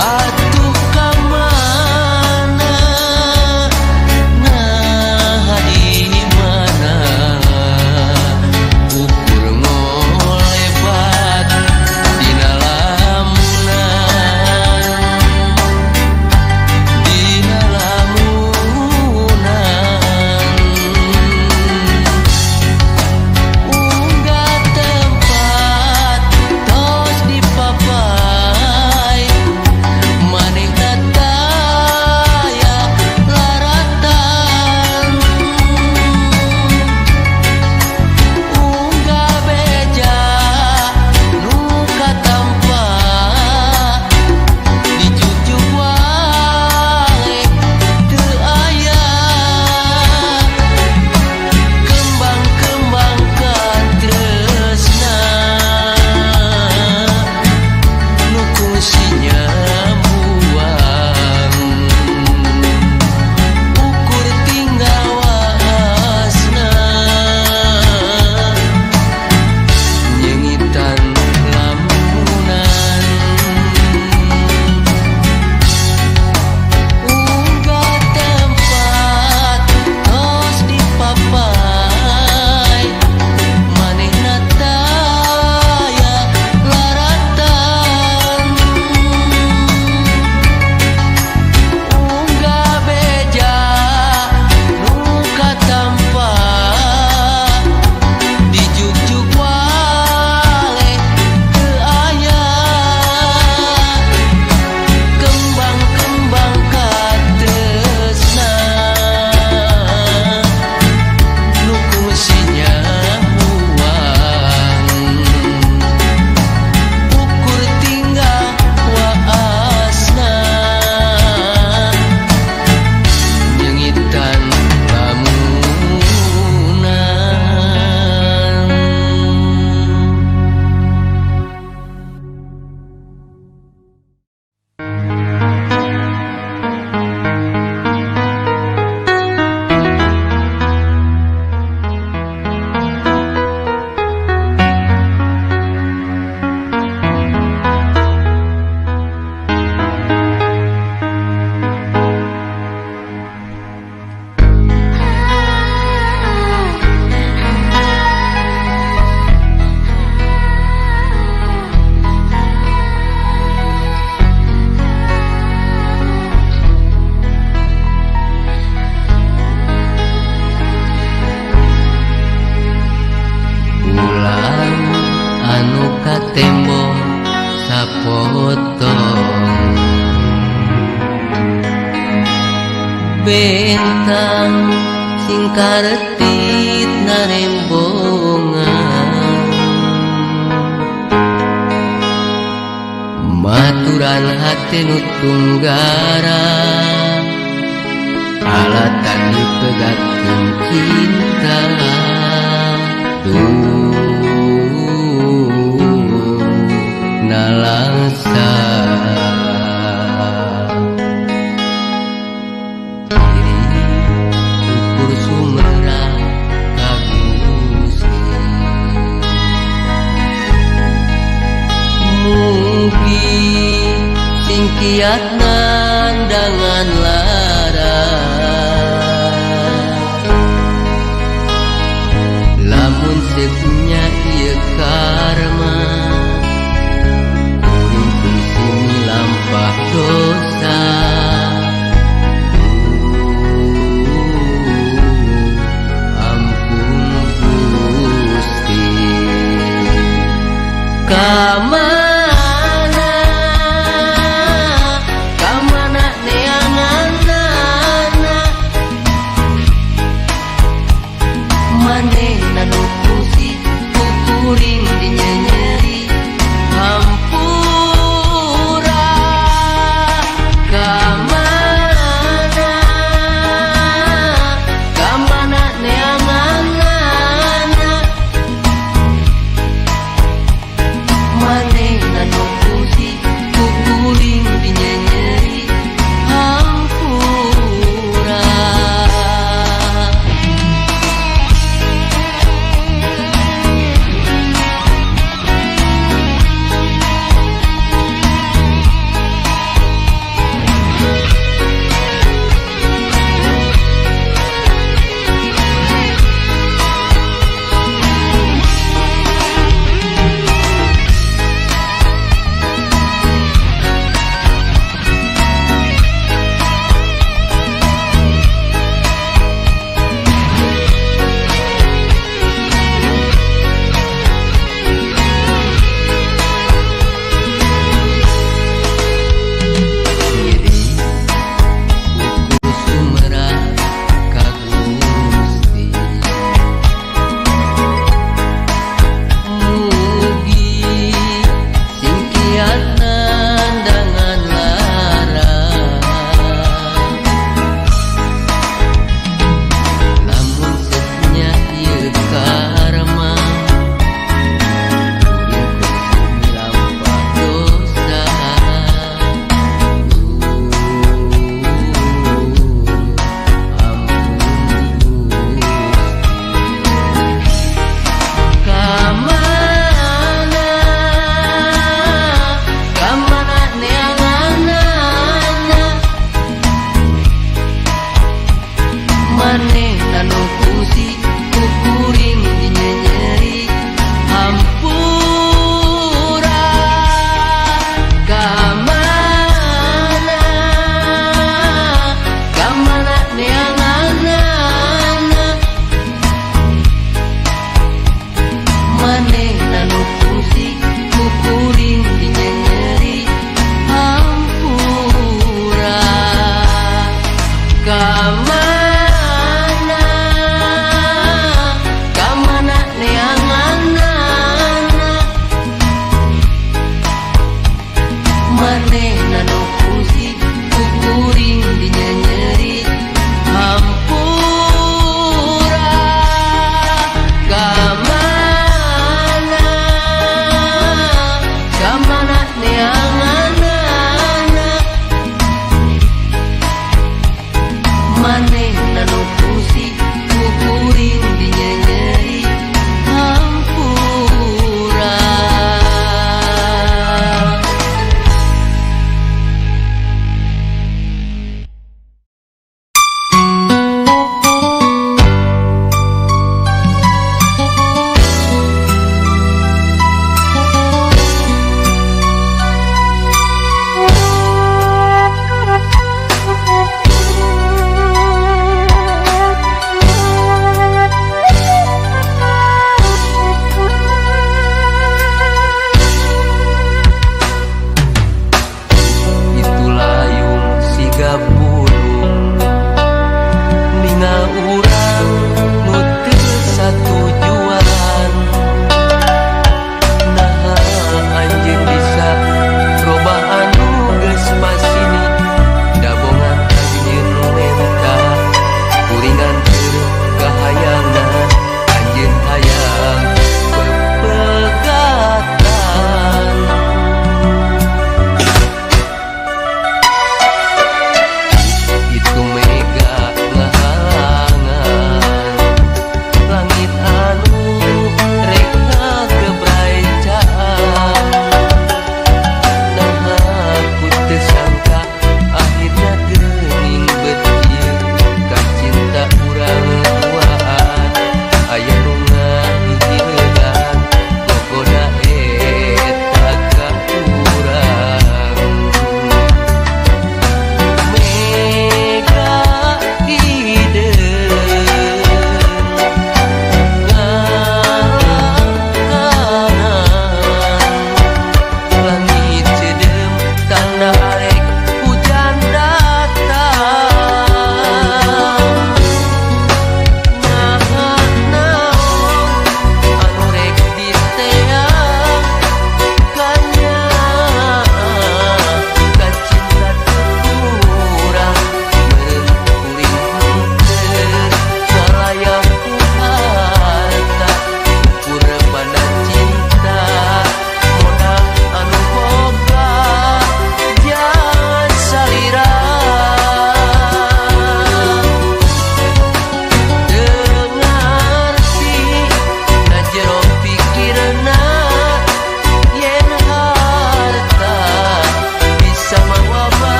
Atuh ka mana, nah di mana? tembong sapotong bentang sing karetit narembongan maturan hate nu tunggara alatan dipegatkeun cinta duh nalangsa diri ukur sumerah ka Gusti mugi sing kiat nandangan lara lamun sepunya ieu karma kuring sini lampah dosa ampun Gusti kamana kamana neanganana manehna nu kungsi ku kuring dinyenyeri hampura kamana kamana neanganana manehna nu kungsi ku kuring dinyenyeri hampura. Diri ukur sumerah ka Gusti mugi sing kiat nandangan lara lamun sepunya ieu karma kuring sini lampah dosa ampun Gusti kamana kamana neanganana manehna nu kungsi ku kuring dinyenyeri hampura kamana kamana neanganana manehna nu kungsi ku kuring dinyenyeri hampura kamana kamana neanganana.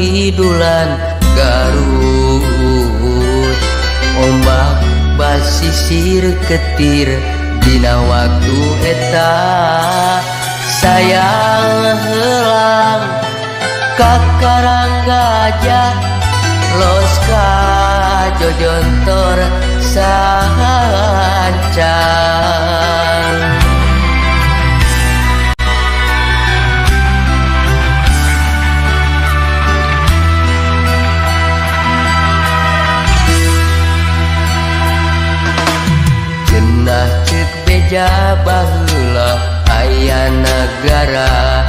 Kidulan Garut. Ombak basisir ketir dina waktu eta sayang helang ka Karang Gajah los ka Jojontor sancang. Cenah ceuk beja baheula aya nagara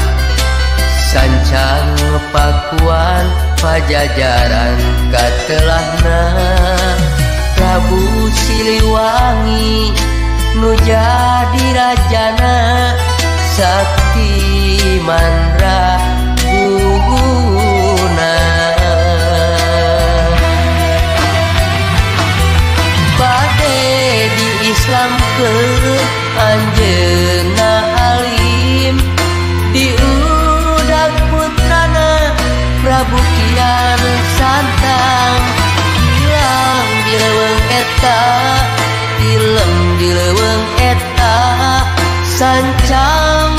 sancang Pakuan Pajajaran katelahna Prabu Siliwangi nu jadi rajana sakti mandra guna. Bade di Islamkeun anjeunna alim diudak putrana Prabu Kian Santang. Hilang di leuweung eta, tilem di leuweung eta, sancang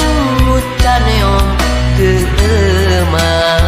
mucaneong teu emang.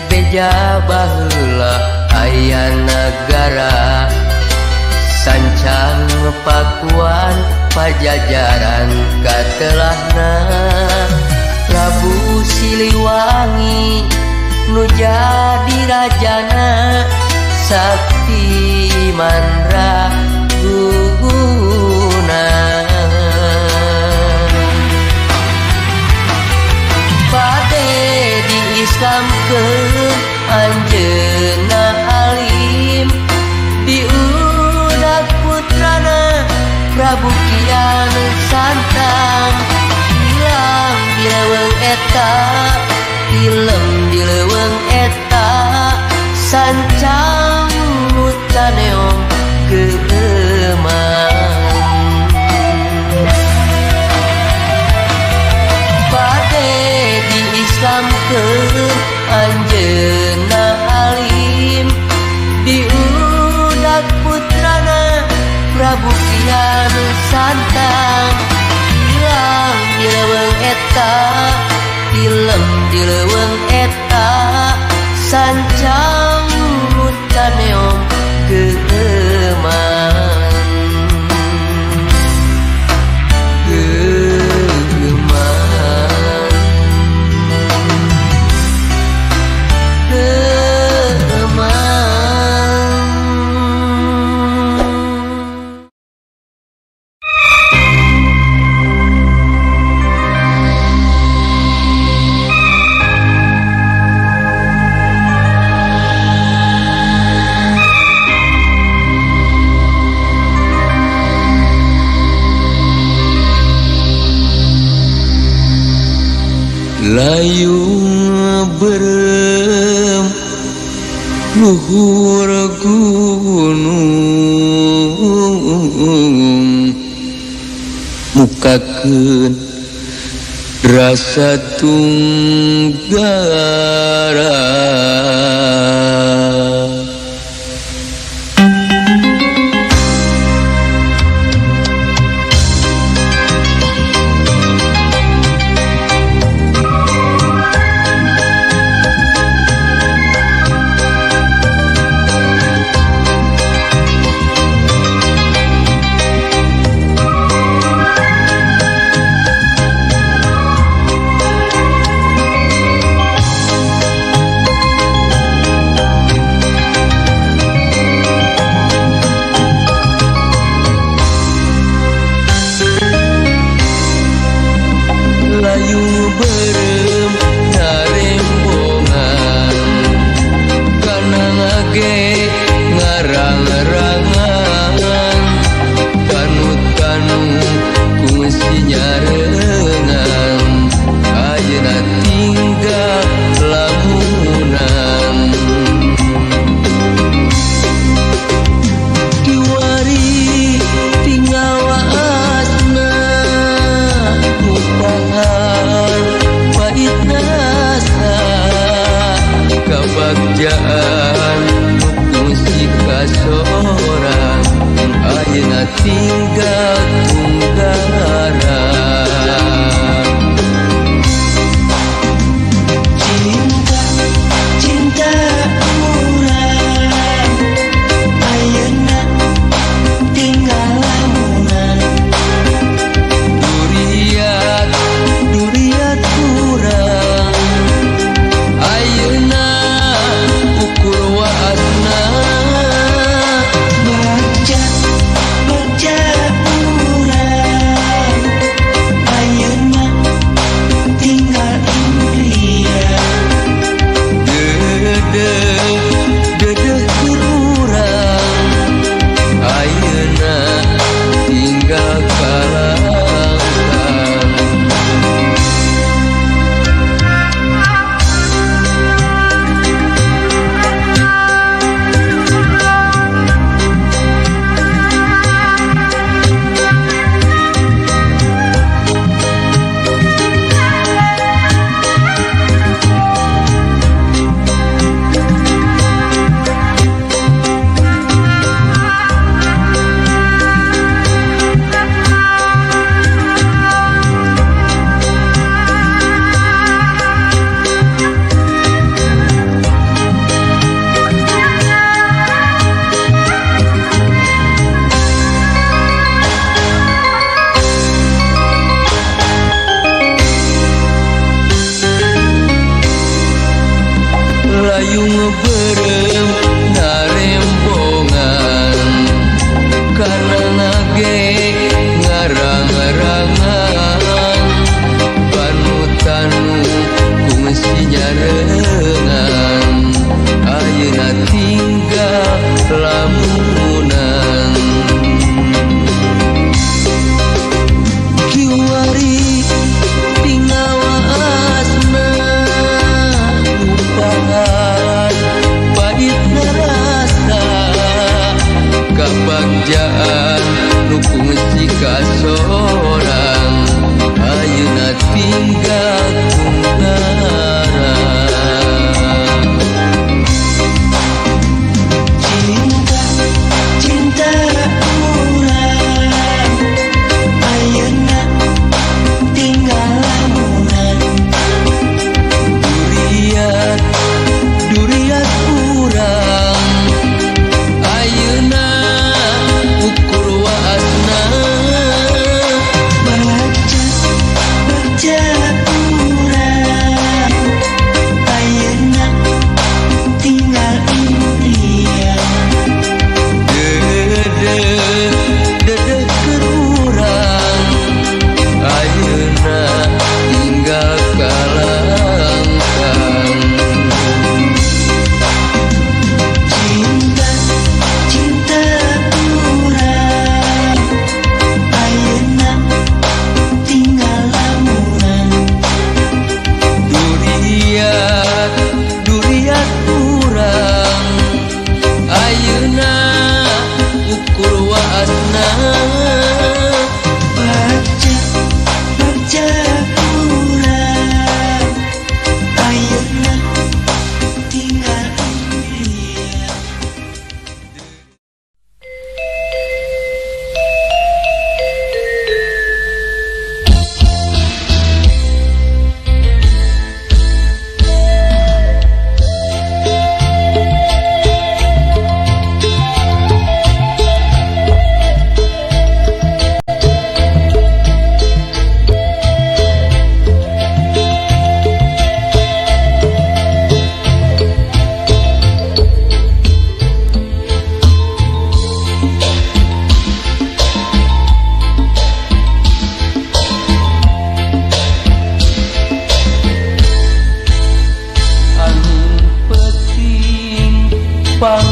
Beja baheula aya nagara sancang Pakuan Pajajaran katelahna Prabu Siliwangi nu jadi rajana sakti mandra guna. Bade di Islamkeun anjeunna alim diudak putrana Prabu Kian Santang. Hilang di leuweung eta, tilem di leuweung eta, sancang mucaneong keemang. Bade di Islamkeun anjeunna alim diudak putrana Prabu Kian Santang. Hilang di leuweung eta, tilem di leuweung eta, sancang mucaneong keemang. Layung berem luhur gunung mukakeun rasa tunggara. ge ngarang-rangan Panu-tanu kungsi nyarengan ayeuna tinggal lamunan Kiwari tinggal waasna Kupahan pahit rasa Kabagjaan kungsi kasorang ayeuna tinggal tunggaran Cinta, cinta urang ayeuna tinggal lamunan Duriat, duriat urang ayeuna ukur waasna Bagja, bagja urang ayeuna tinggal impian Dedeh, dedeh keur urang ayeuna tinggal kalangkang Layung beureum narembongan karena ge ngarang-rangan Panu-tanu kungsi nyarengan ayeuna tinggal lamunan Kiwari tinggal waasna Upahan pahit rasa Kabagjaan nu kungsi kasorang ayeuna tinggal tunggaran Cinta, cinta urang ayeuna tinggal lamunan Duriat, duriat urang ayeuna ukur waasna.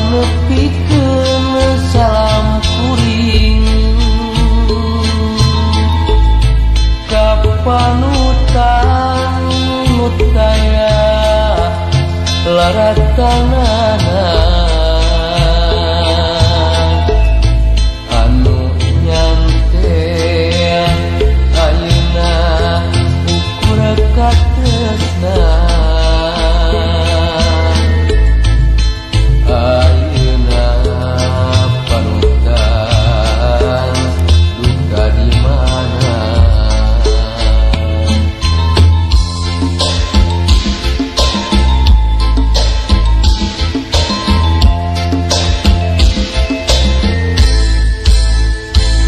Pangnepikeun salam kuring ka panutan nu taya laratanana anu nyante ayeuna ukur katresna. Ayeuna panutan duka di mana.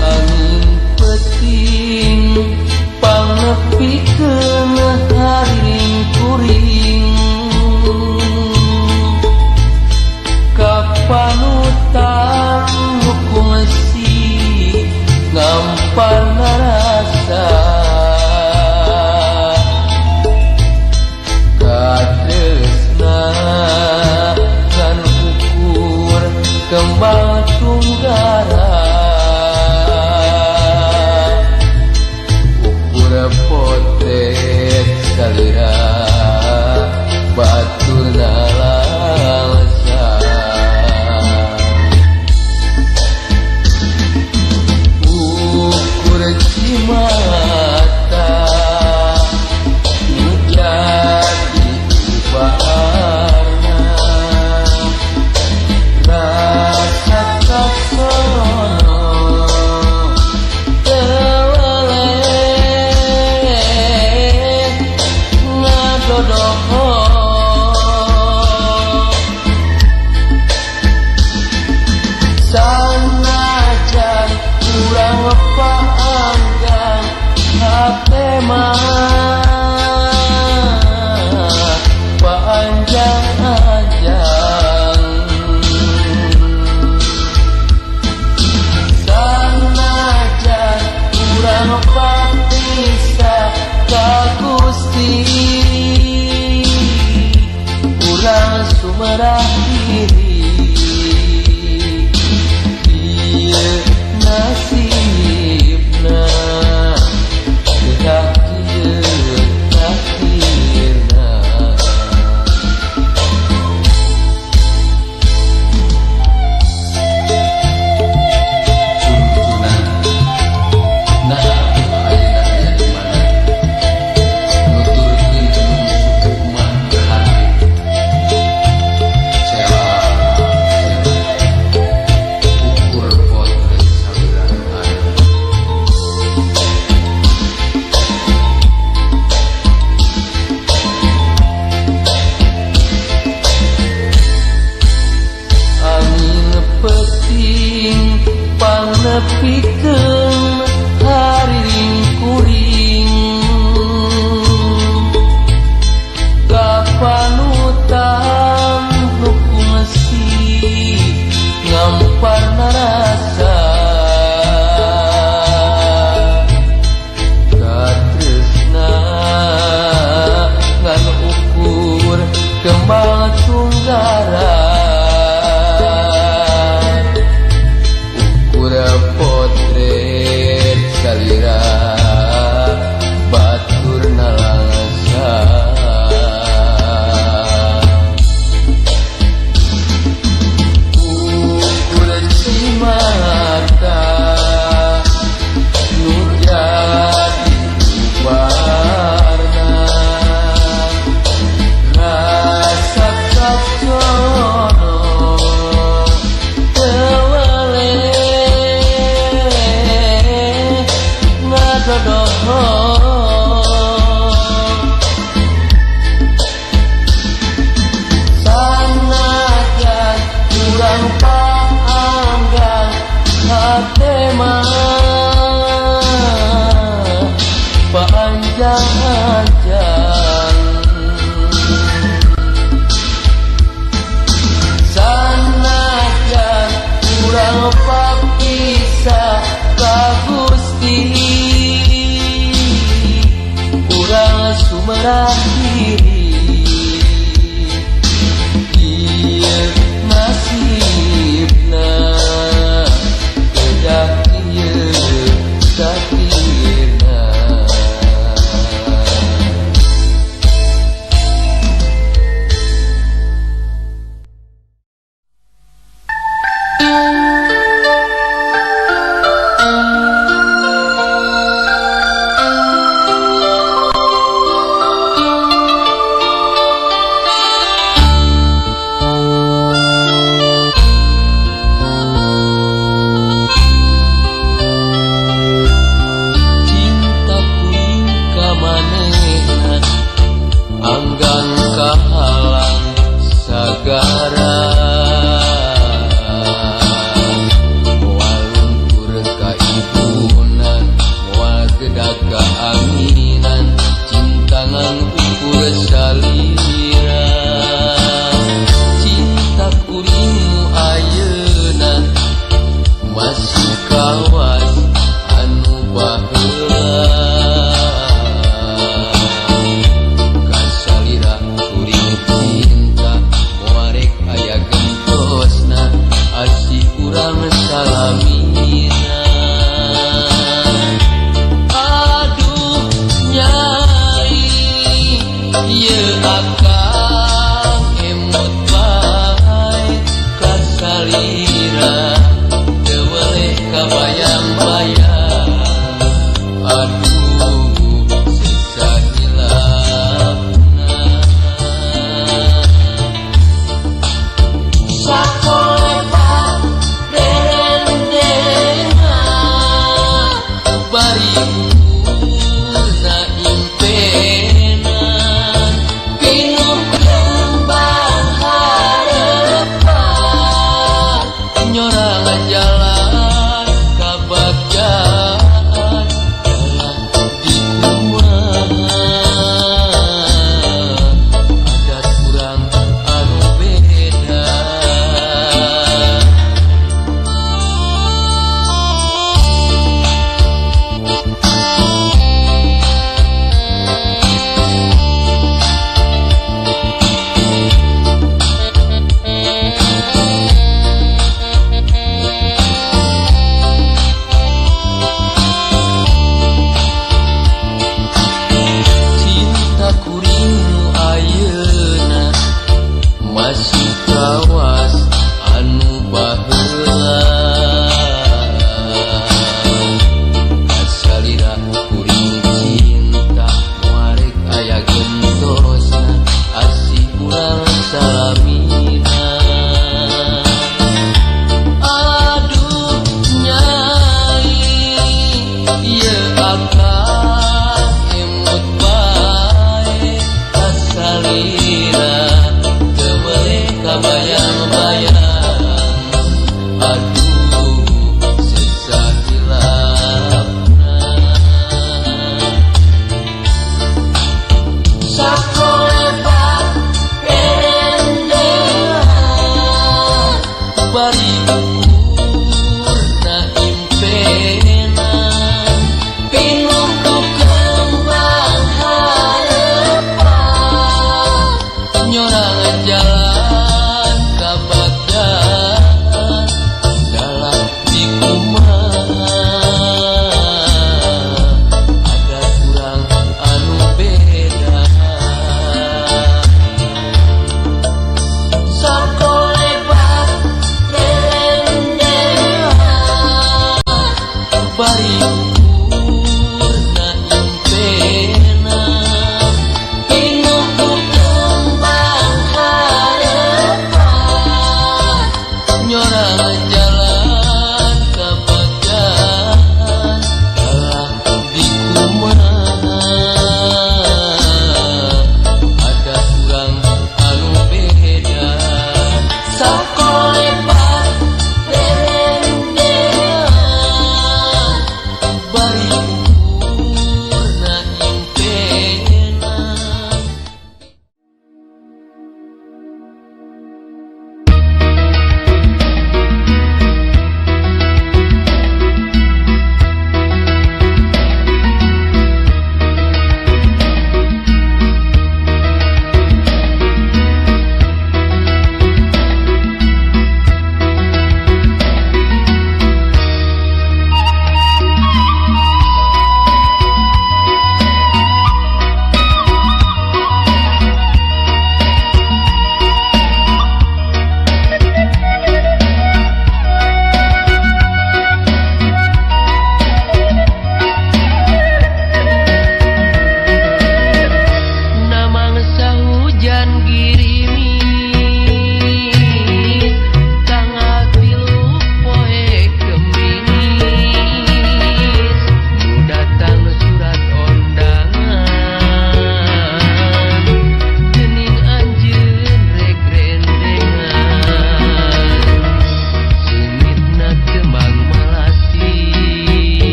Angin peuting pangnepikeun haring kuring ka panutan nu kungsi ngampan rasa katresna ngan ukur kembang tunggara ukur potret salira batur nalangsa ukur cimata nu jadi ubarna rasa kasono teu weleh ngadodoho. Sanajan urang paanggang hate mah paanjang-anjang. Sanajan urang papisah ka Gusti urang sumerah diri. Ieu nasibna geus kieu takdirna. Cucuna nah atuh ayeuna aya di mana nuturkeun gedung suku mah hate sela sela ukur potret salira aya. Angin peuting pangnepikeun hariring kuring ka panutan nu kungsi ngampan rasa katresna ngan ukur kembang tunggara ukur potret salira batur nalangsa. Ukur cimata nu jadi warna rasa kasono teu weleh ngadodoho. Sanajan urang paanggang hate mah paanjang-anjang. Sanajan urang papisah ka Gusti urang sumerah diri. Ieu nasib Cinta kuring ka manehna anggang kahalang sagara, moal luntur ka ibunan, moal gedag ka anginan, cinta ngan ukur salira. Cinta kuring nu ayeuna masih kawas anu baheula, kasalira kuring cinta moarek aya gentosna, asih urang salamina. Aduh nyai ieu akang emut bae kasalira, teu weleh kabayang-bayang. Aduh siksa hilapna. Sakolepat derendena bari ukurna impena, pinuh kembang harepan nyorangan jalan kabagjaan dalam dikumaha adat urang anu beda. Cinta kuring nu ayeuna masih kawas anu baheula, kasalira kuring cinta moarek aya gentosna, asih urang salamina. Aduh nyai ieu akang emut bae kasalira, teu weleh kabayang-bayang. Aduh siksa hilapna. Sakolepat derendena bari ukurna impena, pinuh ku kembang harepan nyorangan jalan kabagjaan dalam dikumaha adat urang anu beda. Sakolepat derendena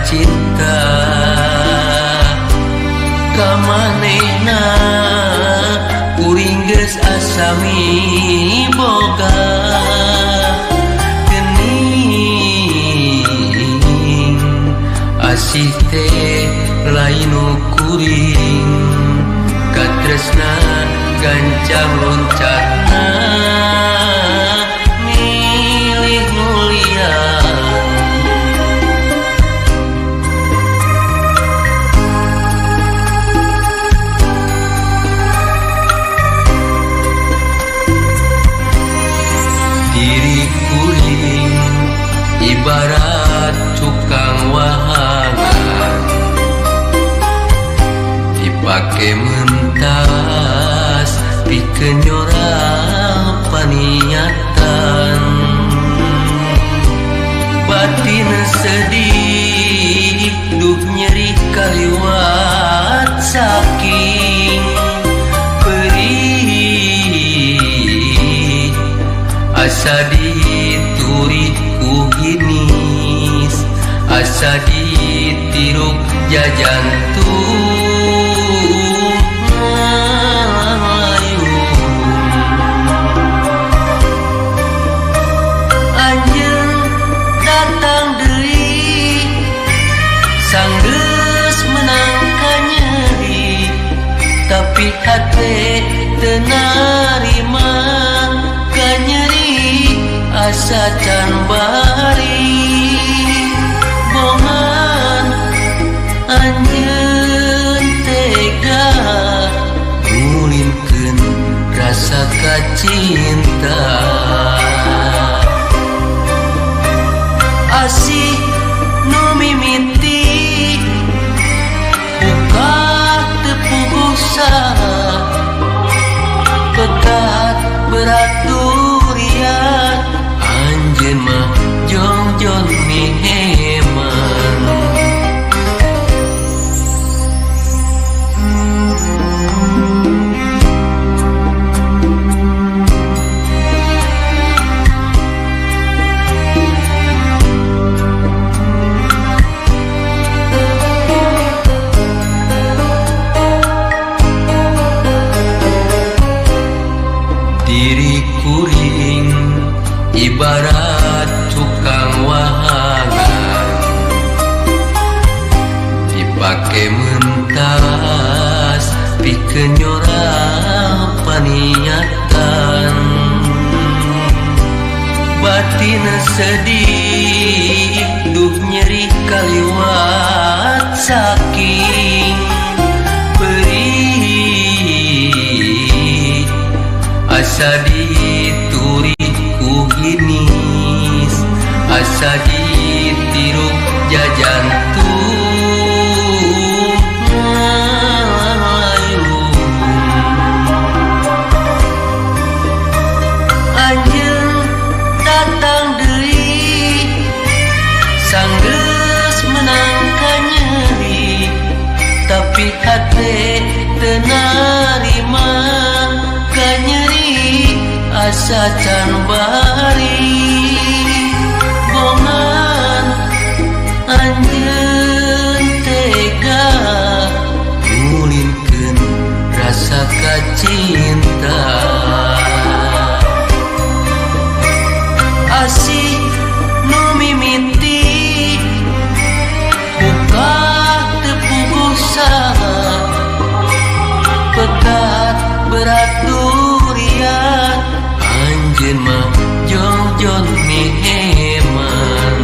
Cinta ka manehna kuring geus asa miboga geuning asih teh lain kuring katresna gancang loncatna milih nu lian. Diri kuring ibarat cukang wahangan dipake mentas pikeun nyorang paniatan batin sedih duh nyeri kaliwat saking perih asa dituri ku hinis asa ditiruk jajantung anjeun datang deui sanggeus menang kanyeri tapi hate teu narima kanyeri asa can bari bongan anjeun tega ngulinkeun rasa kacinta asih nu mimiti buka teu puguh saha pekat berat durian anjeun mah jongjon miheman. Diri kuring ibarat cukang wahangan dipake mentas pikeun nyorang paniatan batin sedih duh nyeri kaliwat saking perih asa dituri ku hinis asa ditiruk jajantung ngayung anjeun datang deui sanggeus menang kanyeri tapi hate teu narima kanyeri asa can bari bongan anjeun tega ngulinkeun rasa kacinta asih nu mimiti buka teu puguh saha pekat berat durian anjeun mah jongjon miheman.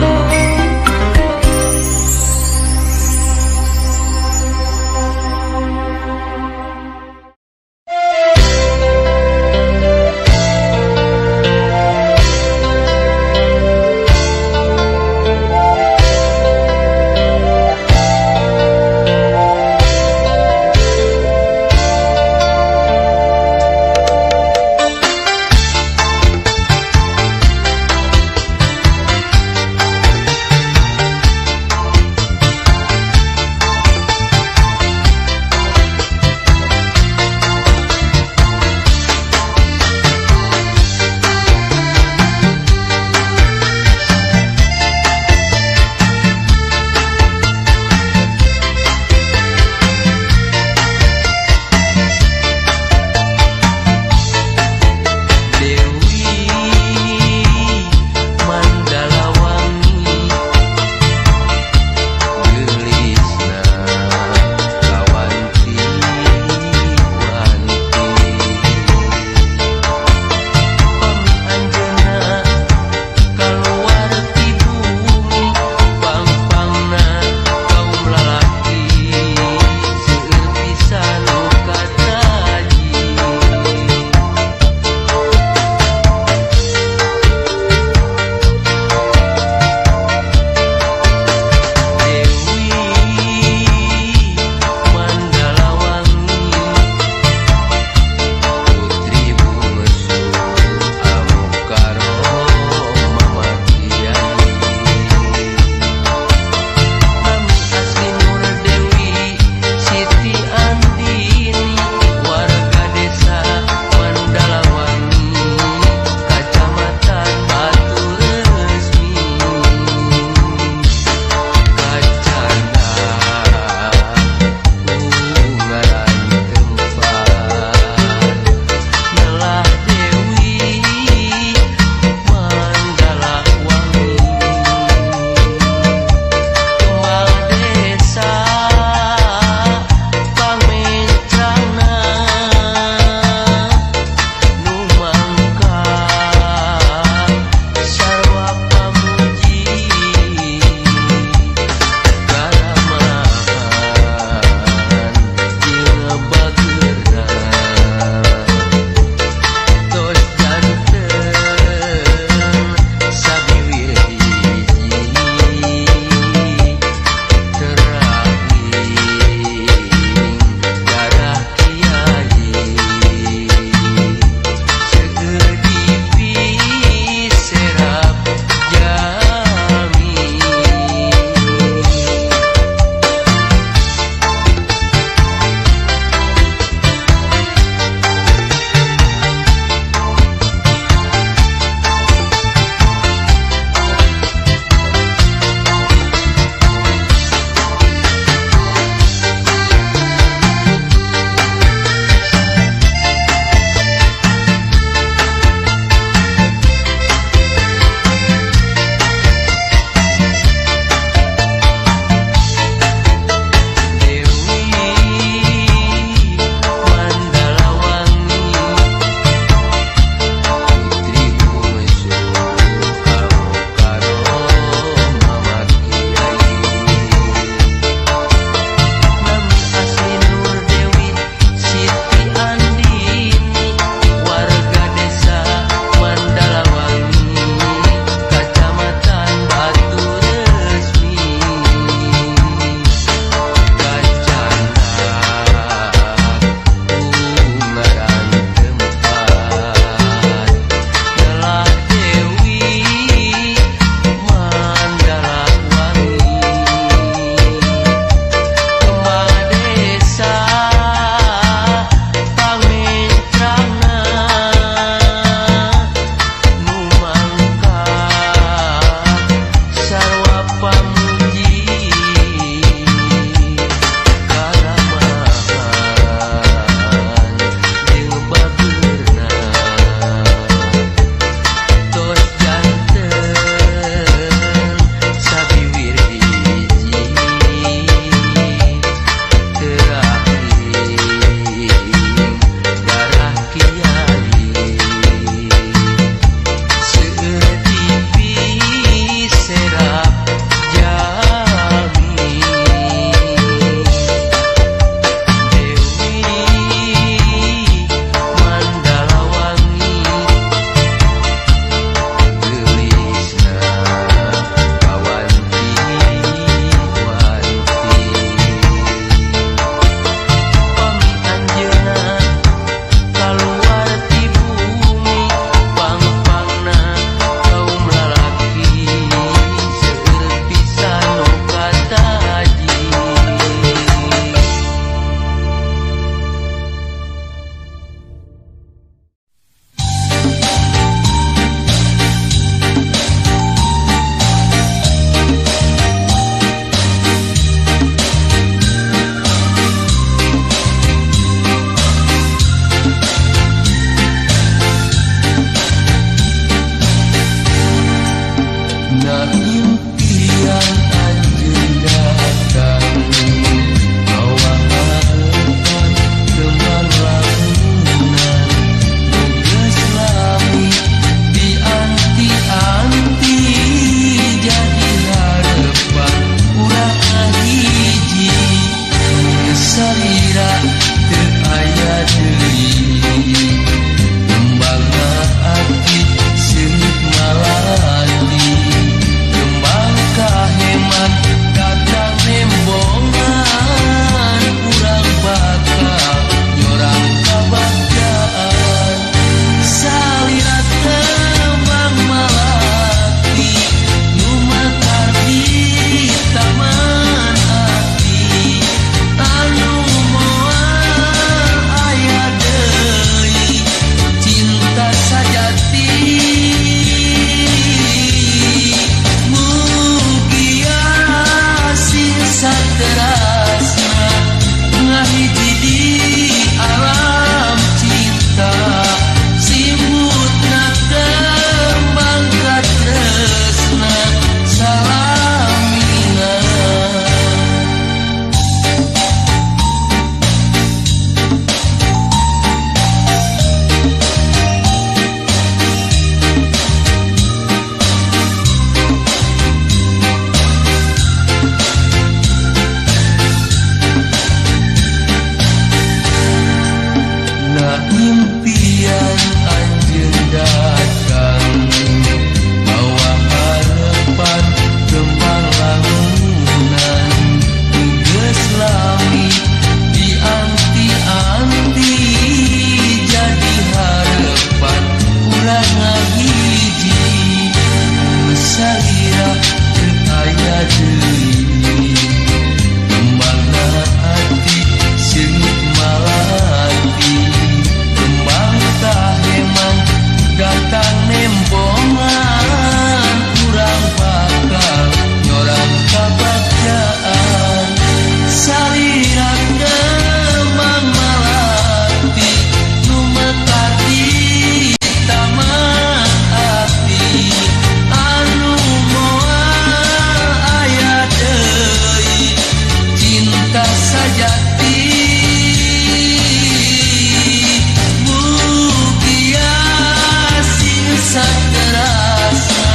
Bisa terasa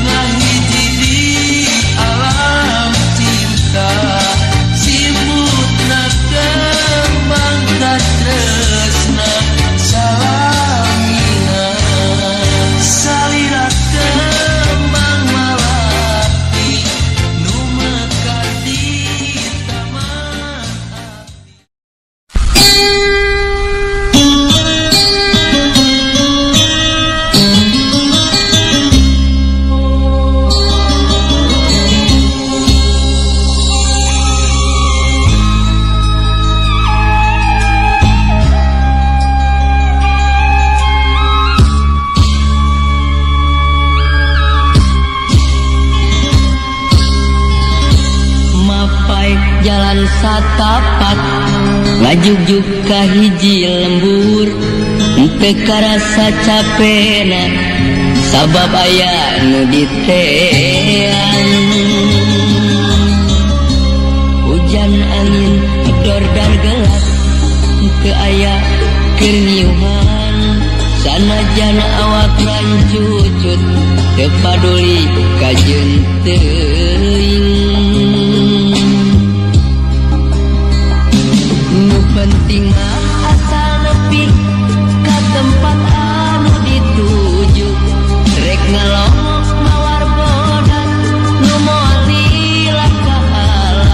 ngahiji di alam cinta, sibukna kembang katresna salamina, salira kembang malati nu mekar di taman. Mapai jalan satapak ngajugjug ka hiji lembur, teu karasa capena sabab aya nu diteang. Hujan angin dordar gelap, teu aya keur ngiuhan, sanajan awak rancucut teu paduli kajeun teuing. Nu penting mah asal nepi ka tempat anu dituju, rek ngalongok mawar bodas nu moal lila kahala,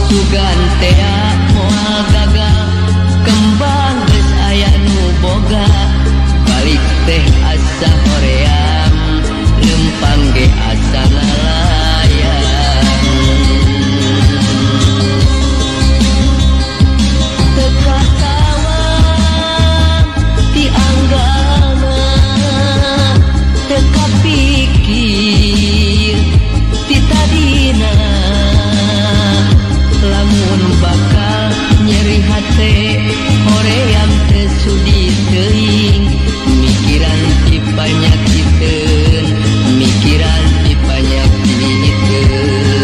sugan tea moal gagal kembang geus aya nu boga, balik teh asa hoream lempang ge asa ngalayang. Teu katawang ti anggalna, teu kapikir ti tadina, lamun bakal nyeri hate hoream teu sudi teuing, mikiran ti panyakiteun, mikiran ti panyakiteun.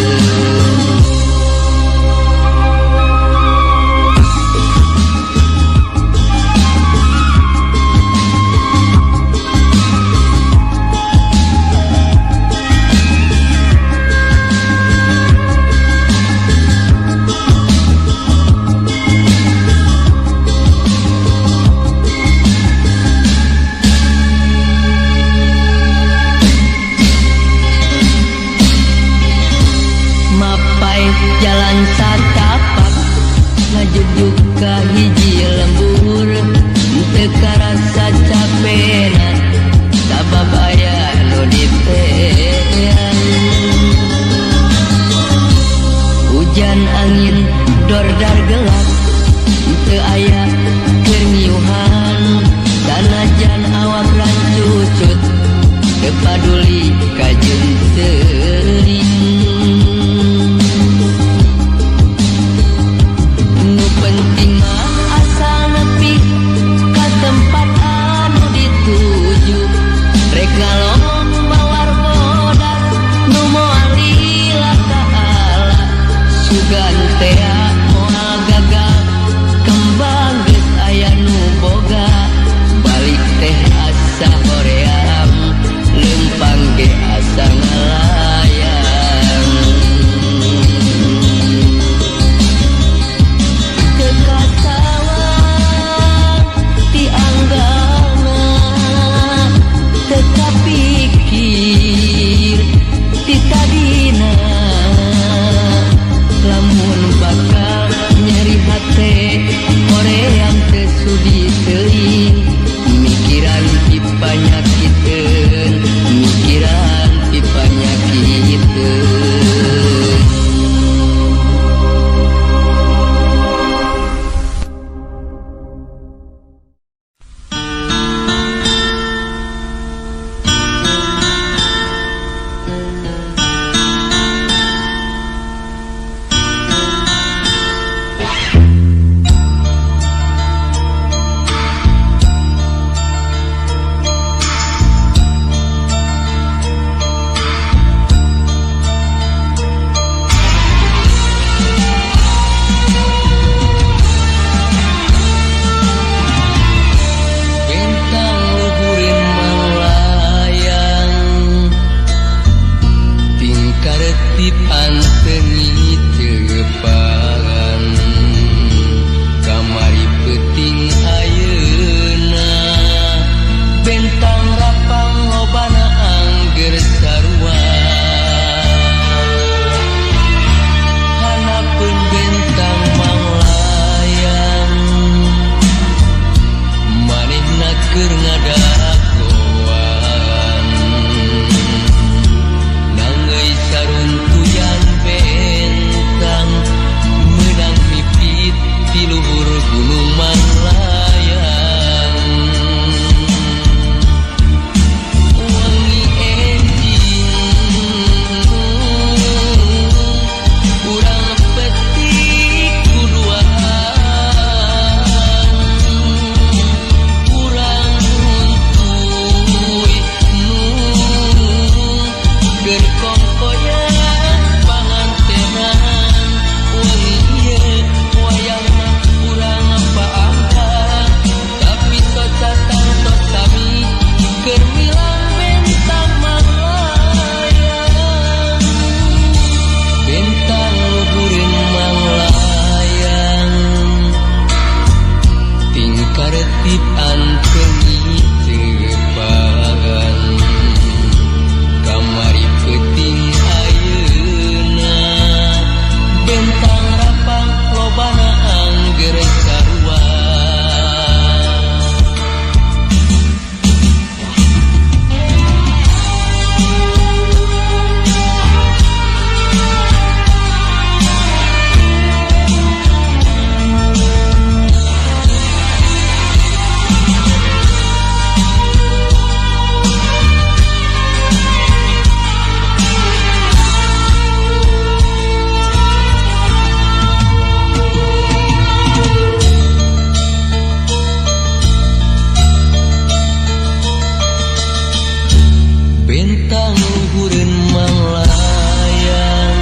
Mapai jalan satapak ngajugjug ka hiji lembur, teu karasa capena sabab aya nu diteang. Hujan angin dordar gelap, teu aya keur ngiuhan, sanajan awak rancucut teu paduli kajeun teuing. Nu penting mah asal nepi ka tempat anu dituju, rek ngalongok mawar bodas nu moal lila kahala, sugan tea moal gagal kembang geus aya nu boga, balik teh asa hoream lempang ge asa ngalayang. Teu katawang ti anggalna, teu kapikir ti tadina, lamun bakal nyeri hate hoream teu sudi teuing, mikiran ti panyakiteun, mikiran ti panyakiteun. Bentang luhureun manglayang.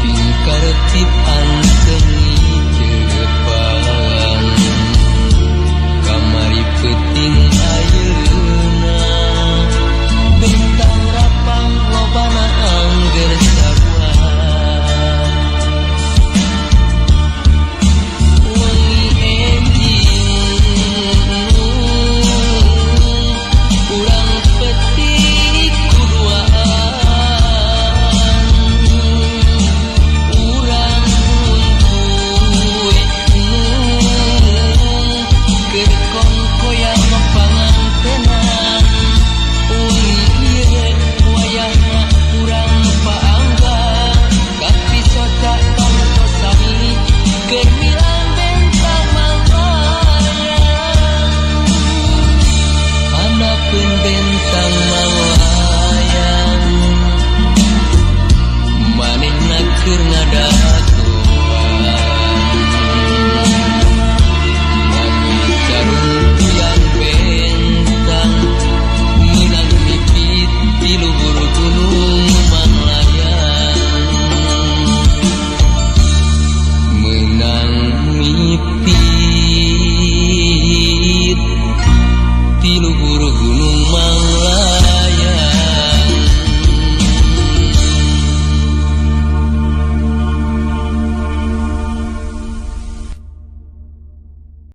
Tingkar tipe